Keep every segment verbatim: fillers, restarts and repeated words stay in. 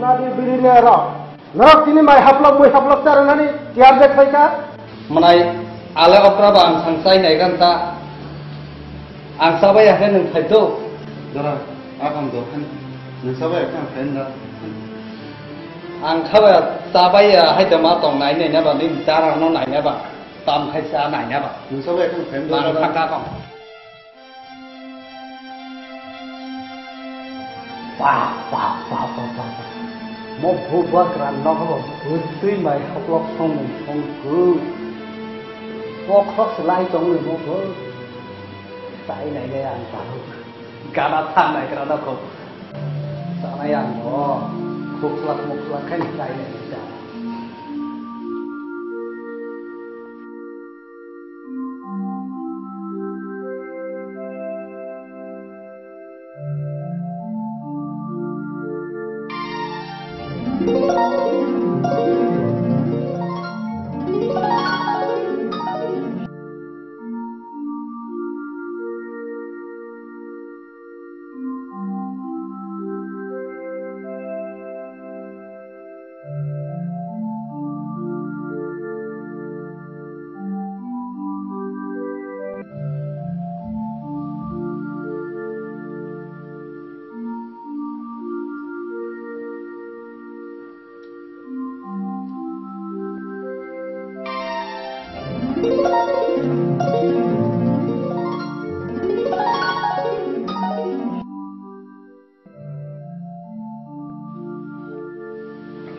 Adi biri ne ro. Norok tini mai haplok mui haplok chara nani tiyar de thoi ka. Manai ale okra ba ang sang chai nai gan ta. Ang sabai ya khe nwng phai do. Dara, akam do khan. Nwng sabai ya khe ang phai da. Ang khabai ya sabai ya hai da ma tong nai nai na ba ni dara no nai na ba. Tam khai cha nai na ba. Nwng sabai ya khe ang phai da. Ang thaka kong. Pa, pa, pa, pa, pa, pa. Mo bubagra nogo bwtwi mai hoklok songmung songkhu. Bokhok se lai tongmung mo bo. Tai nai nai ang tahu. Gana tha nai gra nogo. Sanai ang bo. Khukhlak mukhlak khe tai nai nai ta.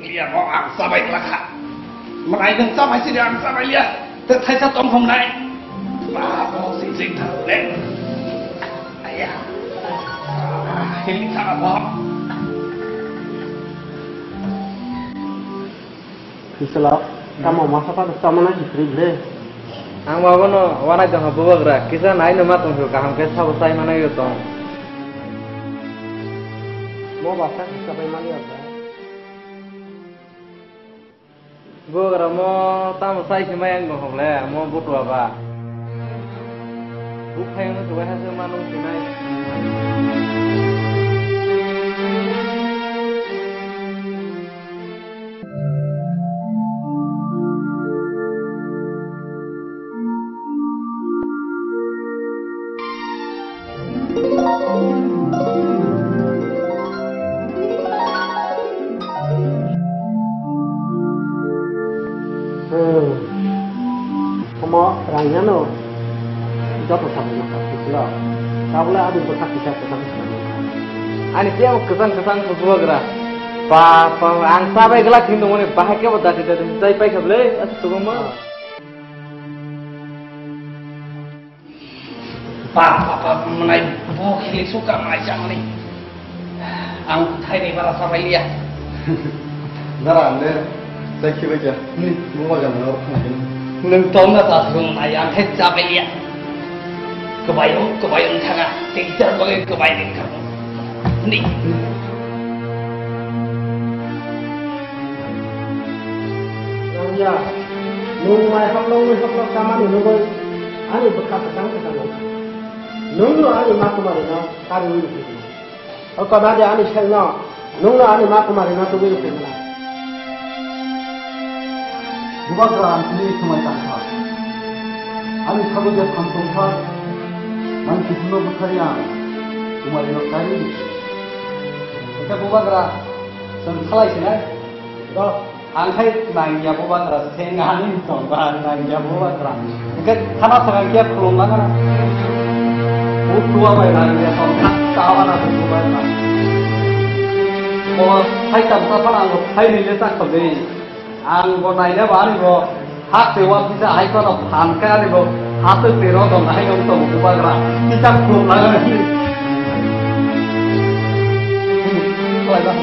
Liya, mo ang sabai klakha. Manai nwng sabai sidi ang sabai liya. Te thaisa tong hom nai. Ba, mo sing sing thang le. Aya. Ah, hili thang mo. Kisela, tamo masa pa tamo na hipri ble. Ang babono wanai tongkha bubagra, kisa naino ma tongkha kaham khe sabo sai manai yo tong. Mo basa kisa pai mani abda. Bubagra mo tamo sai se mai ang tongkha ble, mo butua ba. Buphai ang tubai hase manung sinai. Omo rang yano joto sabui no kha silo. Tabole abo bwkha kisa kwchang kwchang. Ani kebo kwchang kwchang bubagra. Pa pa ang sabai glak hindu mone bahai kebo dati dati jai pai kha ble asukuma. Ba, ba, ba, manai bo khili suka mai jamani. Ang thai ni bara sabai liya. Dara ande, sai khibai kya. Ni, bubagra no khna kini. Nwng tong na ta sung nai ang khai sabai liya. Kebayong, kebayong thanga, tingjar bagai kebayong thanga. Ni. Nangya, nwng mai haplok, nwng haplok kamani nugwi ani bwkha kwchang kwchang wngkha. Nwngno ani ma kumarino kariwi rwphai rwna. O kobade ani selno, nwngno ani ma kumarino tugwi rwphai rwna. Bubagra ang tini thumai tangkha. Ani sago je phan tongkha, nang kiphilno bwthai ang kumarino kariwi rwphai. Eka bubagra, chwng khalai sinai. Ang khai nangya bubagra, sengani tongba nangya bubagra. Hingke khana sakang khe khulum langana. Butua bai nangya tongkha, tawana bubagra. O hai tamsa phana ang khai nile tak tongdi. Ang bo naile ba ani bo hak te wa pisa hai kono phan khe ani bo hak te tero dong hai nong tong bubagra. Kita khulum langana. Khlai ba.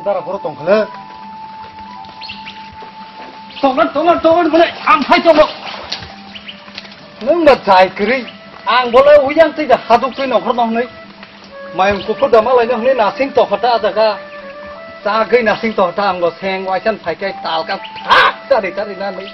Dara boro tongkhle. Tongkar, tongkar, tongkar, bole, ang phai tongo. Nwng ba jai kwrwi. Ang bole uyang twi da haduk twi nokhor no hwnwi. Mayung kuphur da malaino hwnwi nasing tokha ta a jaga. Chagwi nasing tokha ta ang bo seng waisan phai khe talka thak chari chari na nwi.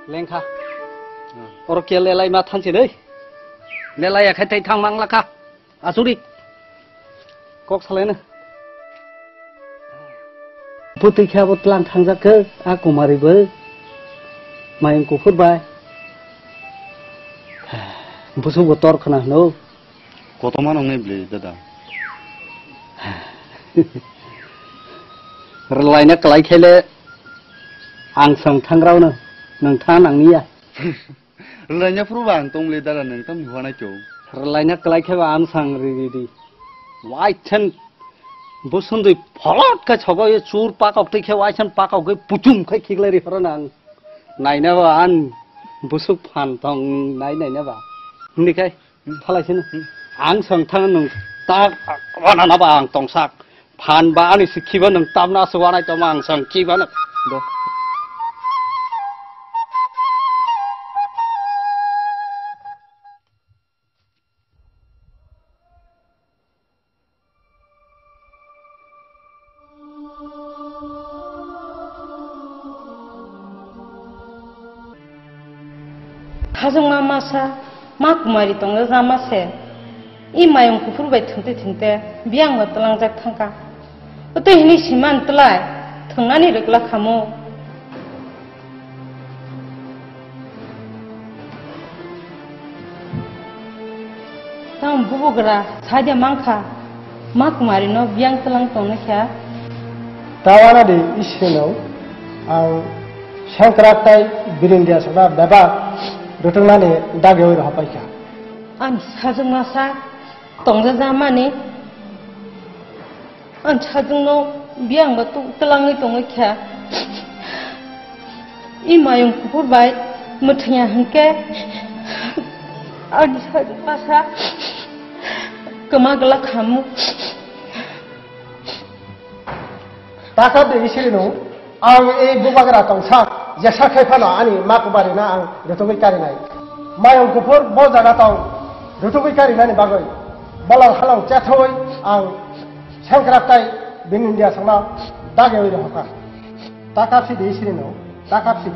Lengkha. Oro ke lelai ma thansi dei. Lelai akhai tei thang mang lakha. Asuri. Kok salaina. Bwtwi khe abo tlang thangjak khe a kumari bo. Mayung kuphur bai. Busuk bo tor khna hwno. Kotorma nongnai bwlwi dada. Rwlaina kwlai khe le ang swng thangrao no, nwng tha nangni ya. Rwlaina phuru ba ang tong le dada, nwng tamni hua nai chong. Rwlaina kwlai khe ba ang swng ri ri di. Waithen busundui pholot khe sogo ye chur pakok twi khe waithen pakok khe puchum khe khiklai ri horo nang. Naina ba ang busuk phan tong nai naina ba. Hindi khe. Phalai sino. Ang swng thang nwng tak wana na ba ang tongsak. Phan ba ani sikhi ba nwng tamna aswk wanai tongma ang swng khi ba nwng. Do. Hajwkma masa ma kumari tongo jama se. I mayung kuphur bai thwngte thwngte biyang bo twlangjak thangkha. Otwi hwnwi siman twlai thwngnani rwkla khamu. Tamo bubugra saide mankha, ma kumari no biyang twlang tongno kha. Tawana di isino ang sengkrak tai birindia sona bebak rutungnani dagi oi rohopai kha. Ani sajwkma sa tongja jamani. Ang sajwkno biyang ba tu-, twlangwi tongwi kha. I mayung kuphur bai mwthangya hwnkhe ani sajwkma sa kwma gwla khamu. Takha de isiri no. Ang e bubagra tongsa, jesa khai phano ani ma kubari na ang rutugwi karinai. Mayung kuphur bo jaga tong rutugwi karinani bagwi. Bolong halong chethawi ang sengkrak tai bini dia sangna dage oi rohokha. Takap si di sini no, takap si.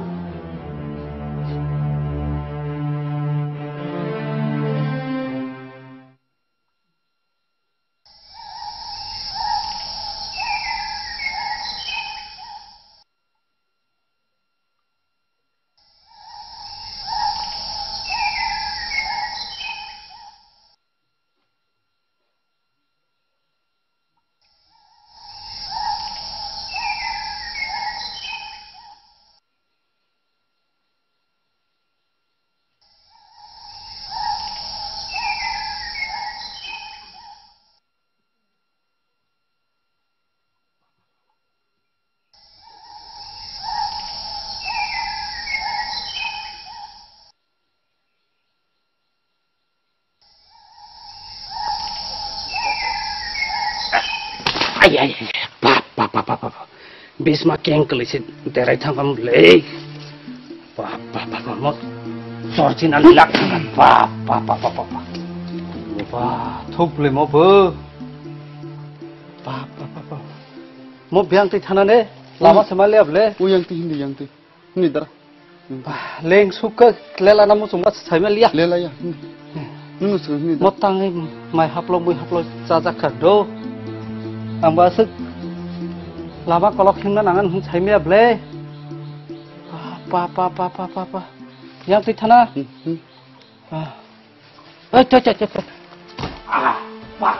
Ai, bap, bap, bap, bap, bap. Bisma keng kwlwi se derai thangkam le. Bap, bap, bap, bap, mo. Sorchin ani lak thangkam. Bap, bap, bap, bap, bap, bap. Ba, thuk le mo bo. Bap, bap, bap, bap. Mo biang twi thana ne. Lama sama le able. O yang twi hindi yang twi. Hini dara. Bah, leng sukha lela na muchung ba saima liya. Lela ya. Hini. Nunu sukha hini dara. Motang ai mai haplo mui haplo chajak kha do. Ang ba suk lama kolok himna nangan hung saima ble. Pa, pa, pa, pa, pa, pa. Yang twi thana. Hmm, hmm. Ah. Ai, cha, cha, cha, cha. Ah, pa.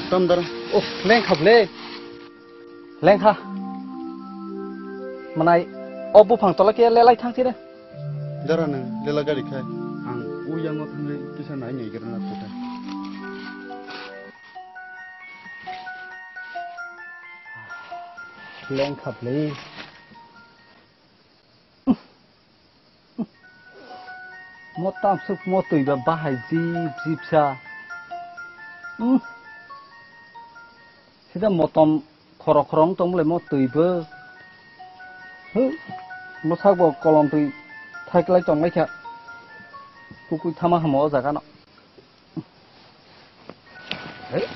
Tam dara. Oh, lengkha ble. Lengkha. Manai, o buphang tola ke lelai thang sire. Dara nang lela gari khai. Ang u yango thangwi kisa nai nai gerna kota. Lengkha ble. Mo tamsuk mo twi ba bahai jip jip sa. Hmm. Sida motom khoro khoro wng tong le mo twi bo. Huh. Mo sak bo kolom twi thaiklai tong lai kha. Tukui thama hamo o jaga no. Hey.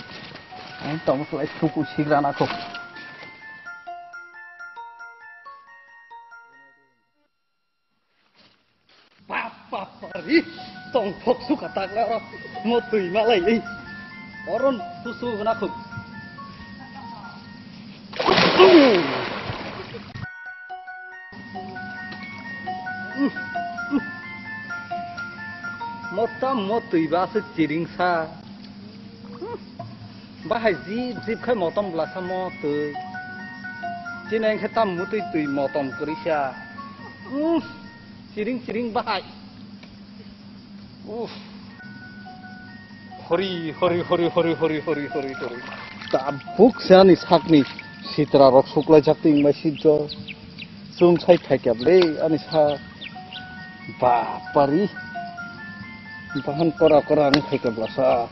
Ang tong lai tukui sigra na kho. Pap, pap, pari, tong thok suka tak le oro, mo twi ma lai ei. Oron susu gana khuk. Mo tam mo twi ba se chiring sa. Bahai jip jip khai motom bwlasa mo twi. Chini engkhe tam mutwi twi motom kwrwisa. Uff, chiring chiring bahai. Uff. Hori, hori, hori. Tabuk se ani sakni sitra rok suklai jak twi wngmai sijjo. Chwng sai phaikya ble ani sa. Bapari. Bahan kora kora ani phaikya bwlasa.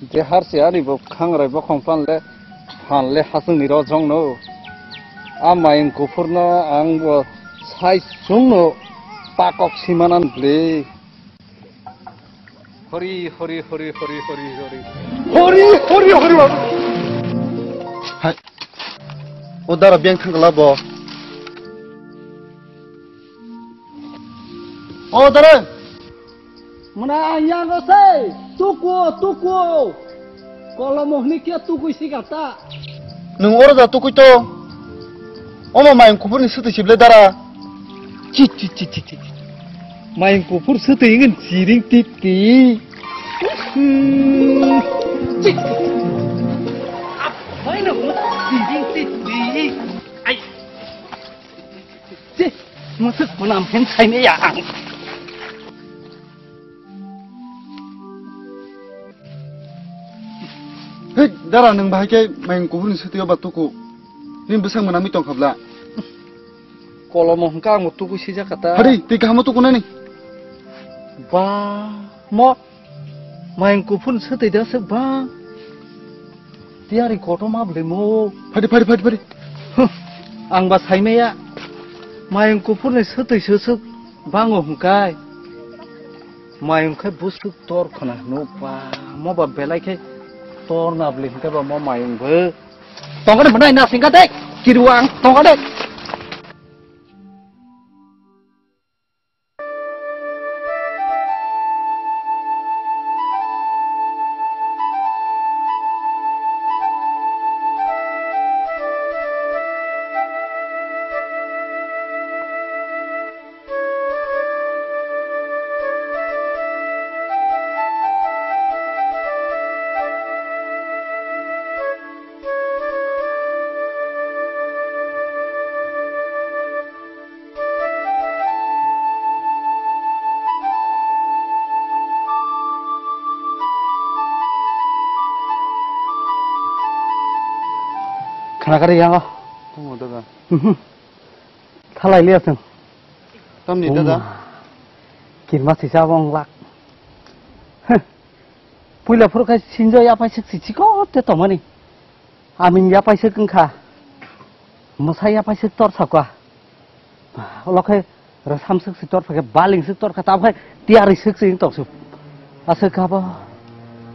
Je har se ani bo khangarai bokhong phan le, phan le hasungni rojong no. A mayung kuphur no ang bo sai chwng no pakok simanan ble. Hori, hori, hori, hori, hori, hori. Hori, hori, hori, hori. Hai. O dara beng thang kala bo. O dara. Muna yang o sei. Tuku, tuku. Kolomo hini kia tukui si kata. Nung oro ja tukui to. Omo mayung kuphur ni swtwi sible dara. Chi, chi, chi, chi, chi. Mayung kuphur swtwi wngkhe chiring tip tip. Chi. Ap, hai no, chiring tip tip. Ai. Chi, musuk kunam phen sai me ya ang. Hei, dara nwng bahai khe mayung kuphur ni swtwi o ba tuku. Nini bwsang mwnamwi tong kha bla. Kolomo hwnkha ang bo tuku sijak kha ta. Hari, twi kaham o tuku nani. Ba, mo. Mayung kuphur ni swtwi da swk ba. Tiyari kotorma bwlwi mo. Phadi, phadi, phadi, phadi. Huh, ang ba saimaya. Mayung kuphur ni swtwi swswk bango hwnkhe. Mayung khe bwswk tor khna hwno ba. Mo ba belai khe tor na bwlwi hwnkhe ba mo mayung bo. Tongkha de mwnai na singkha de. Kiru ang tongkha de. Khana kari yango. Tamo dada. Mhm. Thalai liya sung. Tamni dada. Kirma sisa bong lak. Heh. Puila phuru khai sinjo yapai sik si chiko te tomani. Amin yapai sik wngkha. Mosa yapai sik tor sakwa. Lokhe Rwsam swk si tor phaikhe, baling swk tor kha, tabuk hai tiyari swk si tong su. Aswk kha bo.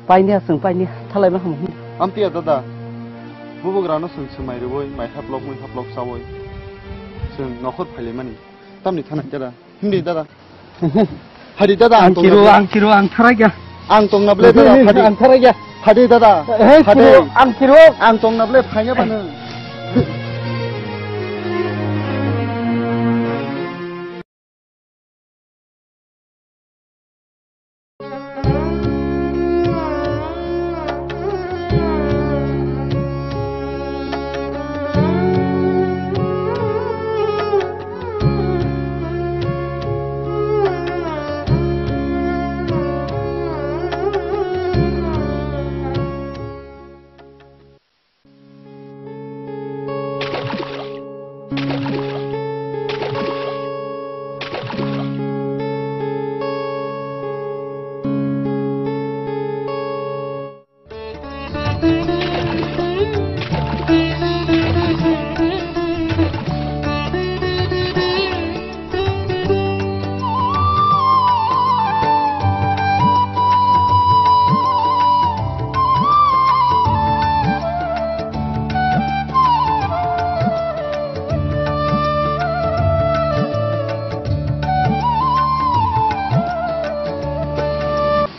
Paini aswng paini thalai ma hamu. Amtiya dada. Bubugrano swng swmai rwui, mai haplok, mui haplok chaui. Swng nokhor phailaimani. Tamni thana dada. Hindi dada. Hari dada, ang ang tongna kiro, ble-, ang kiro, ang tharai kya. Ang tongna ble dada, Hindi, phadi. Ang tharai kya. Phadi dada. Eh, phadi. Kiro, ang kiro. Ang tongna ble phaiya bano.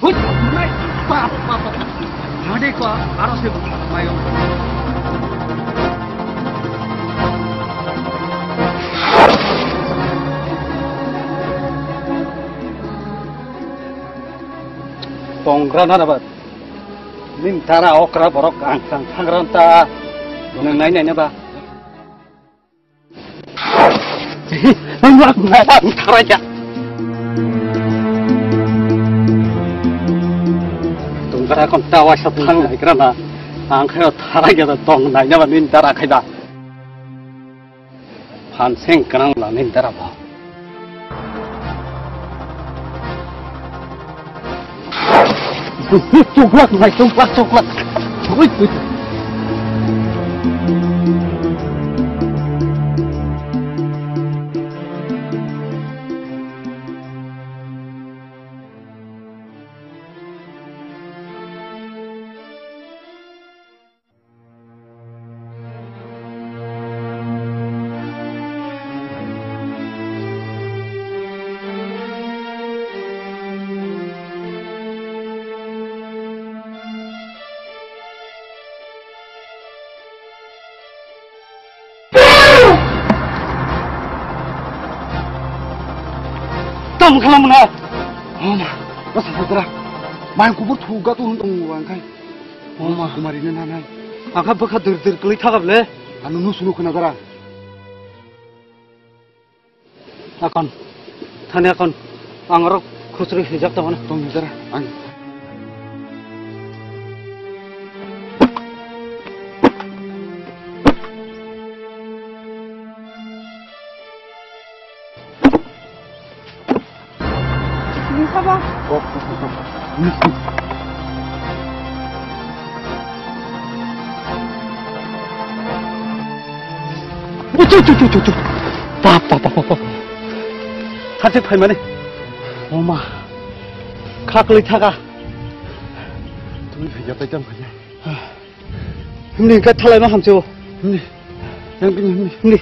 Hut, nai, pa, pa, pa, pa. Made ko, aro se mayo. Tongra na ba. Nin tara okra borok ang sang sangranta. Nang nai nai na ba. Tharai kha. Tong kara kon ta waisa thang nai kra na. Ang khayo tharai kha tong nai na ba nin dara khai ba. Phan seng kanang la nin dara ba. Choklak nai, choklak, choklak. Ui, ui. Tamo khalam na. Oma, basa putra. Mai kubur thuga tu untung wang kai. Oma, kumari na nai. Akha bakha dur dur kali thagap le. Anu nu sunu khna dara. Akon, thani akon, ang oro khusri hijak tongmani. Tong hijara, ang. Ni sabo? Uchu, chu, chu, chu, chu. Bap, bap, bap, bap, bap. Hachi phaimani. Oma. Khakli thaka. Tumi phaiya, tai tam phaiya. Himni ka thalai ma hamcho. Himni. Yang bini himni. Himni.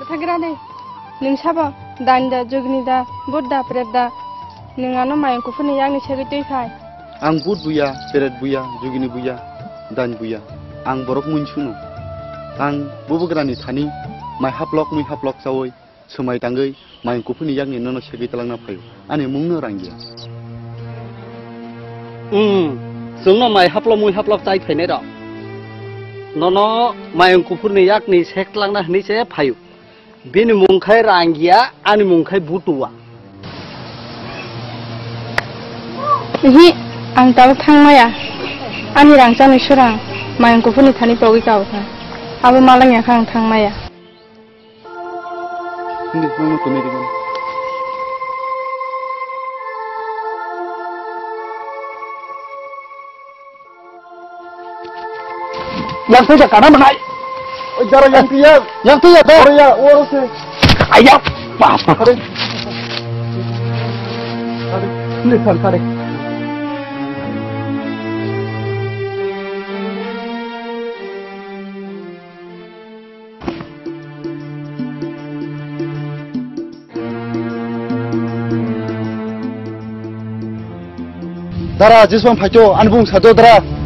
Bwthagrani, nwng sabo, dain da, jugni da, bhut da, pret da, nwng ano mayung kuphurni yakni segwi twi phai. Ang bhut buya, pret buya, jugini buya, dain buya. Ang borok muinsuno. Ang bubagrani thani mai haplok, mui haplok chaui Swmai tangwi mayung kuphurni yakni nono segwi talangna phaio. Ani mungno Rangia. Hmm, chwngno mai haplok mui haplok chai phainai rok. Nono mayung kuphurni yakni sek talangna hwnwi se phaio. Bini mung khai Rangia, ani mung khai Butua. Ihi, ang tabuk thangmaya. Ani rangchakni surang mayung kuphurni thani togwi kabukha. Abo malangya kha ang thangmaya. Hindi, nang mo tumiri ka. Yang saya kana manai. Oi, jara yang tiya. Yang tiya, da. Oro ya, oro se. Ayap. Papa. Kare. Kare. Hindi, sir, kare. Dara, jiswang phaikyo, ani bung sato dara.